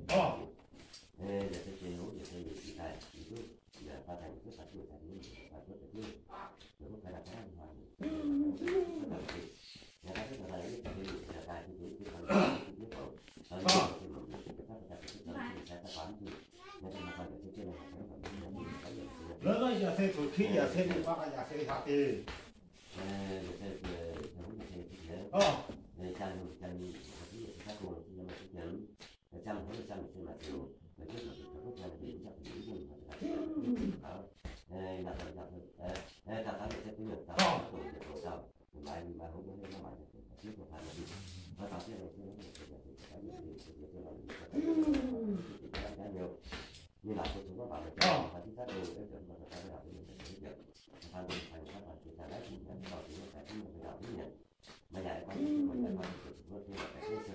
Lov nor yaac se zuqc king, yaac se ninh baac yaac se hlaax deix.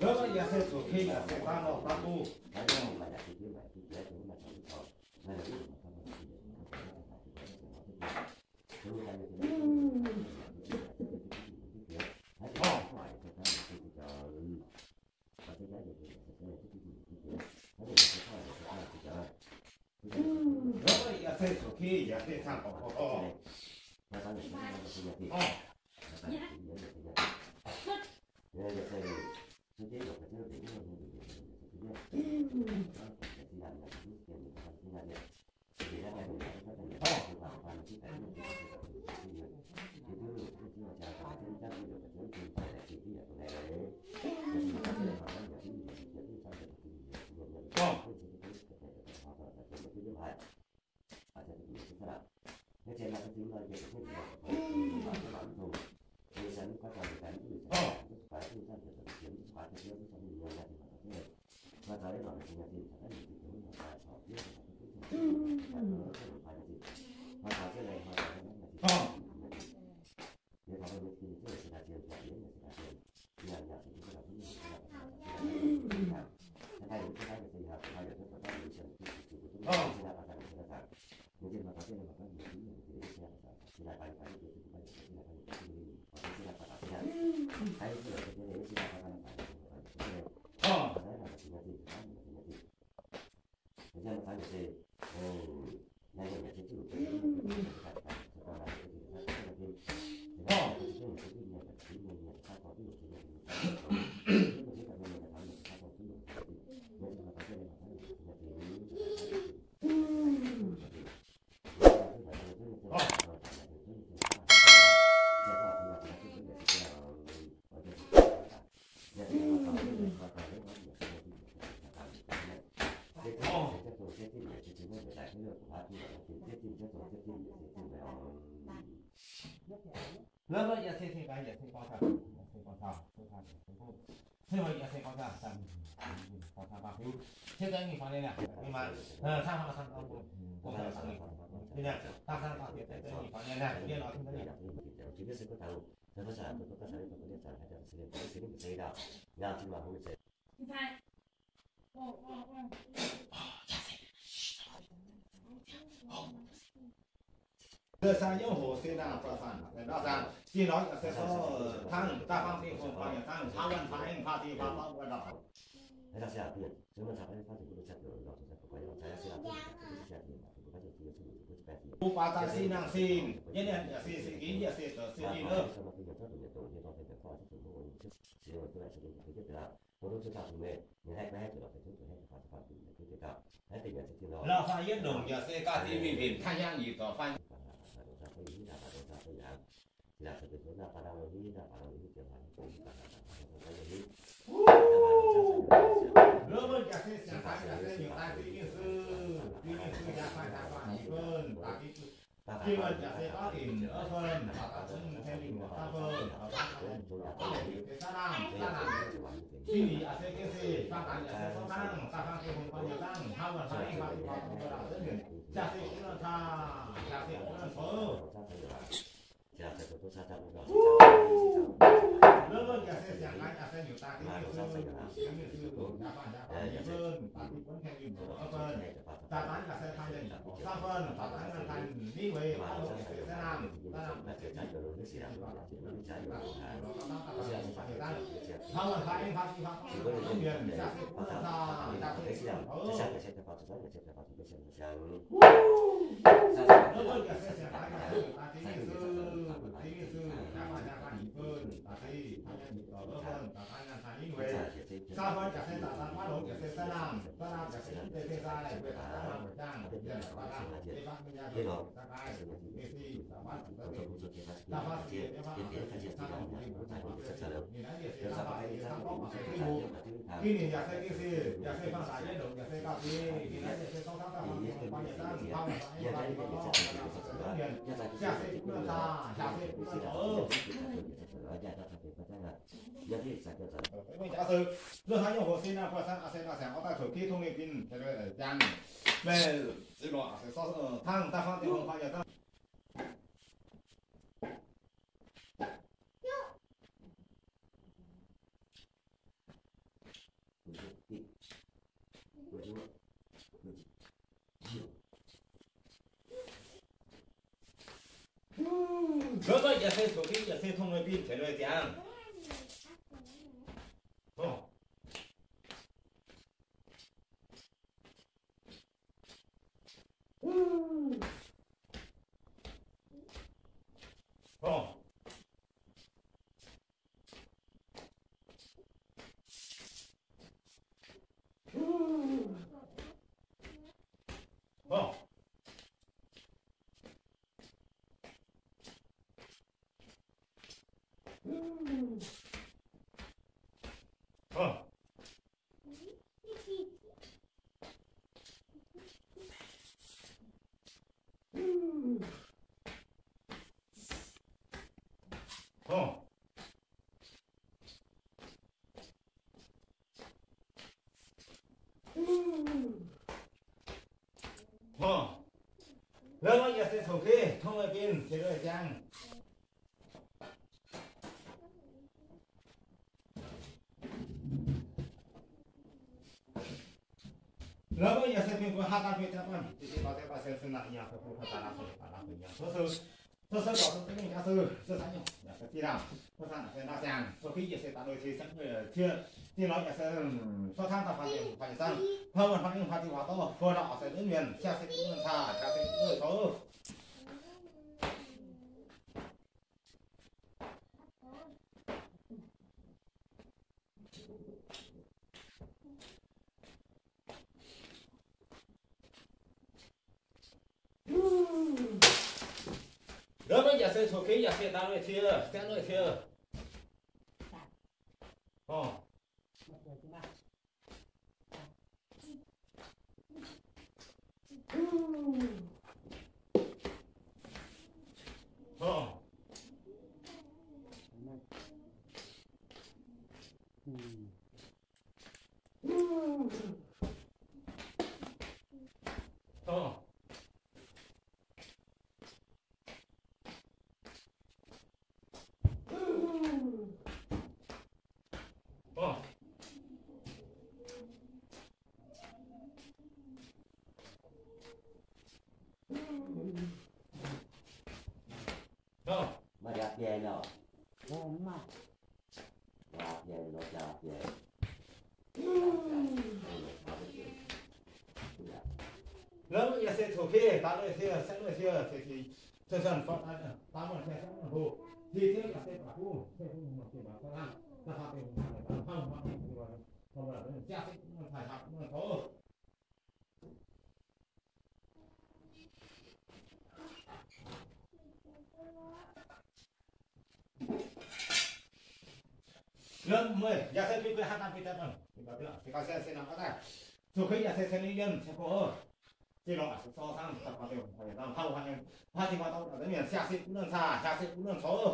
Lov nor yaac se zuqc king, yaac se daaih nor daaih buv. Lov nor yaac se zuqc king, yaac se cang gorqv gorqv. Lov nor yaac se cing gaax, yaac se gorngv taux, yaac se gorngv taux, se yaac se gorngv taux, gorngv taux baac fiuv. Cienx daaih mingh faaux nyei, mingh maaih, cangv hnoi cangv gorngv, gorngv taux cangv mingh, dangh cangv gorngv mingh faaux nyei, yie lorz tin nyei. Sa yiem hoc se naanc, sa, sa, sa, sa, zinh lorz yaac se so, tangv da'faam ding fongc guaax yaac tangv, hnangv wuonh taaix, hnangv paa ti paa bauv wuonh dauh. Mbuo baac daaih sin nangh sin, yie nienc yaac se, se ginv yaac se, se ginv ov. La'faanh yietv ndongc yaac se ga'zinh mingh mbenc taaih hiaang nyic dorc fai. Lov wuov yaac se siangx daaih yaac se nyungc daaih zinh nyungc zuiz, zinh nyungc zuiz yaac fai daaih faanh nyic fun, daaih zinh 经文 yaac se gorngv dinc 二分, 法则 zungv tengx linh mbuoqc 三分, 法则 zungv tengx linh mbuoqc 三分, 心理 yaac se gengh se, 方法 yaac se souv dangv, 大方 gengh hungh gorngv nyei dangv, hnangv wuonh hnangv hingv faah diuh faah bung buo dauh zunv mienh, jaa se gunv lorn caa, jaa se gunv lorn coux. Lov wuov yaac se siangx gaax yaac se nyungc daaih zinh nyungc zuiz, zinh nyungc zuiz, yaac faanh yaac faanh nyic fun, faah diuh gunv tengx linh mbuoqc 二分, 大胆 yaac se taaih nyei 三分, 大胆 yaac taaih ninh weic, aa, se naamh, se naamh, hnangv wuonh faix aengx faah diuh faah bung zunv mienh, jaa se gunv lorn caa, jaa se gunv lorn coux. 大胆 yaac se gunv lorn caa, jaa se gunv lorn coux. Nzuonx maiv yietc se coqv-kiv, yietc se tong nyei bin tengx nor ziangx. Lov maiv yietc se coqv-kiv, tong nyei bin tengx nor ziangx. Lov maiv yietc se bin buo haav daaih bin ziangx Lov maiv yietc se coqv-kiv, yietc se daaih lueic cie, ziangx lueic cie. Lov maiv yietc se coqv-kiv, daaih lueic cie, ziangx lueic cie, cien-cien daaih muonh ziangx ziangx muonh hoc, cie ziouv yietc se baac buv, Lov maiv yietc se bin buo haav daaih bin ziangx, coqv-kiv yietc se cien liuz yienh cien go, zinh longx aac, so camv, haav dingh huaax dauh mienh, siang se buv luonv caa, siang se buv luonv coux.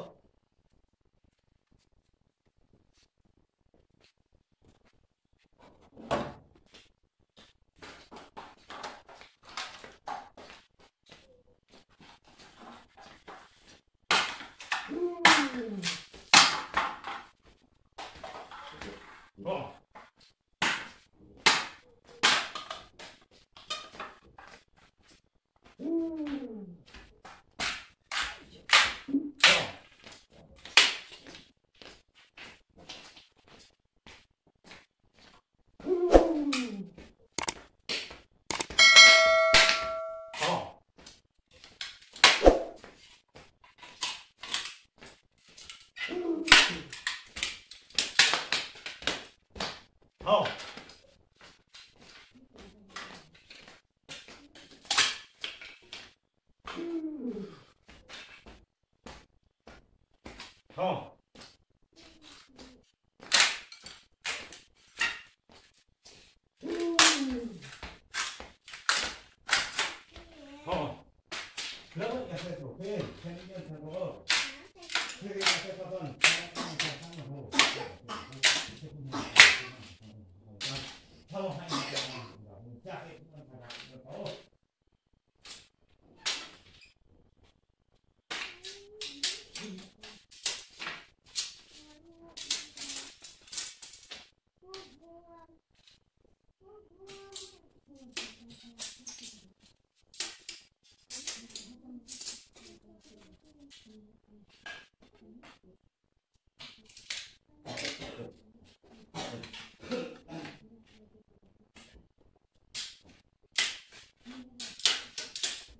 Hov. Hov.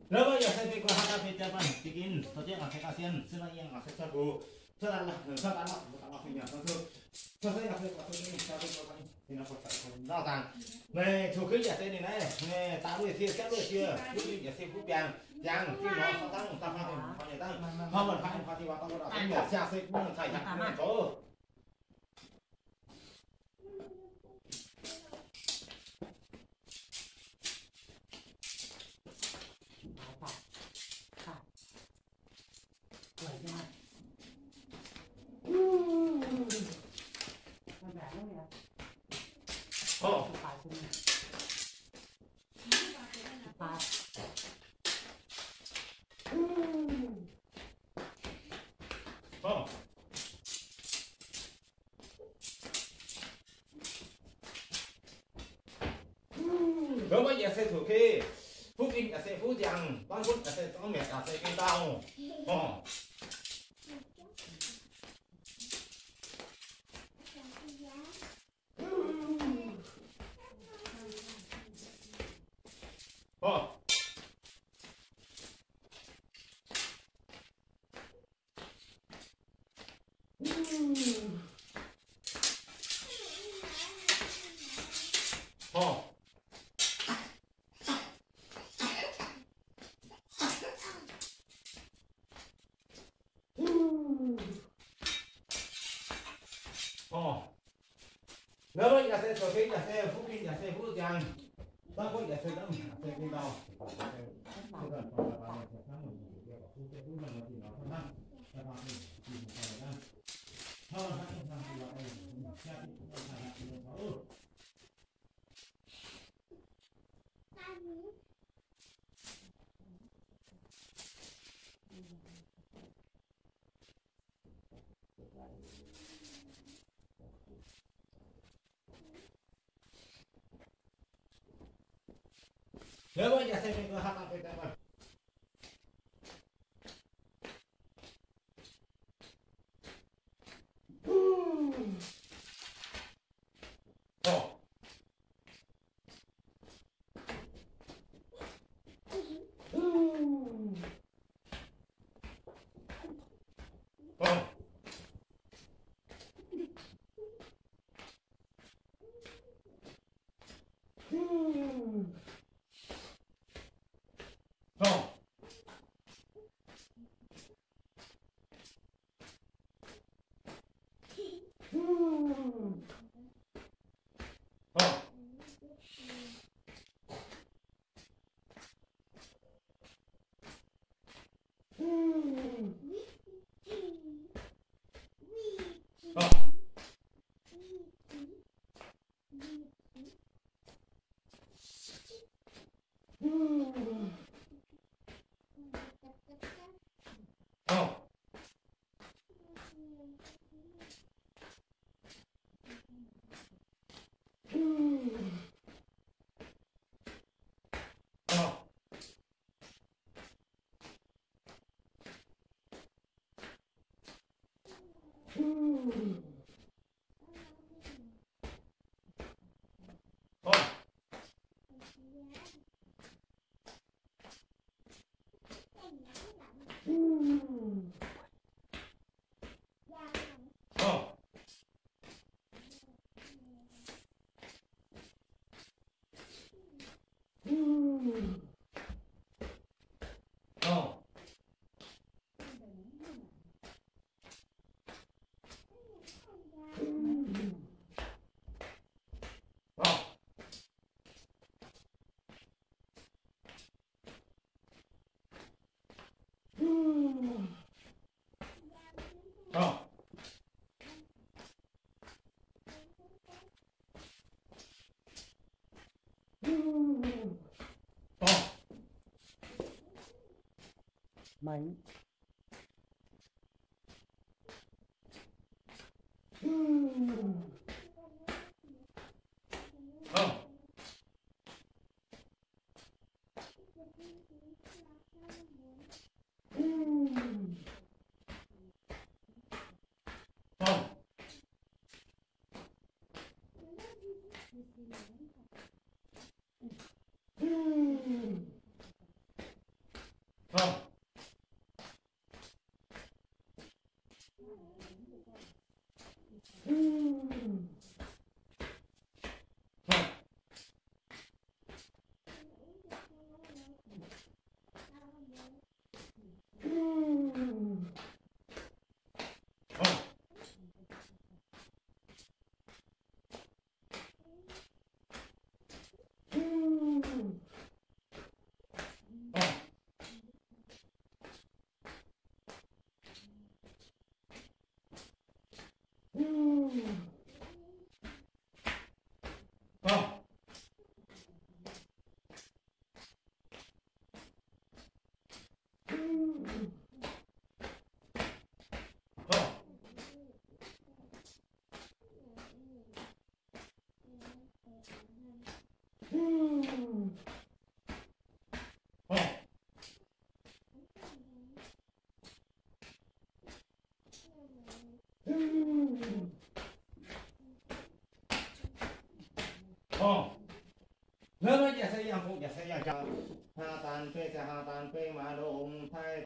Lov mbuo yaac se bieqc guanh haaix dauh bieqc jaax banh bieqc ginv, dorh jienv ngangc se ga'sie, se nor yie ngangc se cuotv gux, cuotv daaih lorqc, cuotv daaih lorqc, cuotv daaih lorqc, cuotv se yaac se guanh se ninh daaih duqv guanh se ninh guanh se ninh nor zaangc. Meih zuqc kuinx yaac se ninh naaiv, meih daaih luoqc sie, siapv luoqc sie, fuqv ninh yaac se fuqv biangh, biangh fingx nor caux dangv da'faanh da'faanh nyei dangv, hnangv meih da'faanh da'faanh da'faanh da'faanh da'faanh da'faanh da'faanh da'faanh da'faanh da'faanh da'faanh da'faanh Lov mbuo yaac se zuqc ke, fuqv fingx yaac se fuqv ziangx, dangv gunv yaac se dangv mietc yaac se gengh dauh. Hov. Hov. Hov. Hov. Lov mbuo yaac se zuqc fingx yaac se fuqv fingx yaac se fuqv ziangx, dangv gunv yaac se dangv mietc yaac se gengh dauh. maengx. Hnangv naaiv jaax se yangh fungc, jaax se yangh jaax. Haaix daan beiv se haaix daan beiv maaih longx taaih.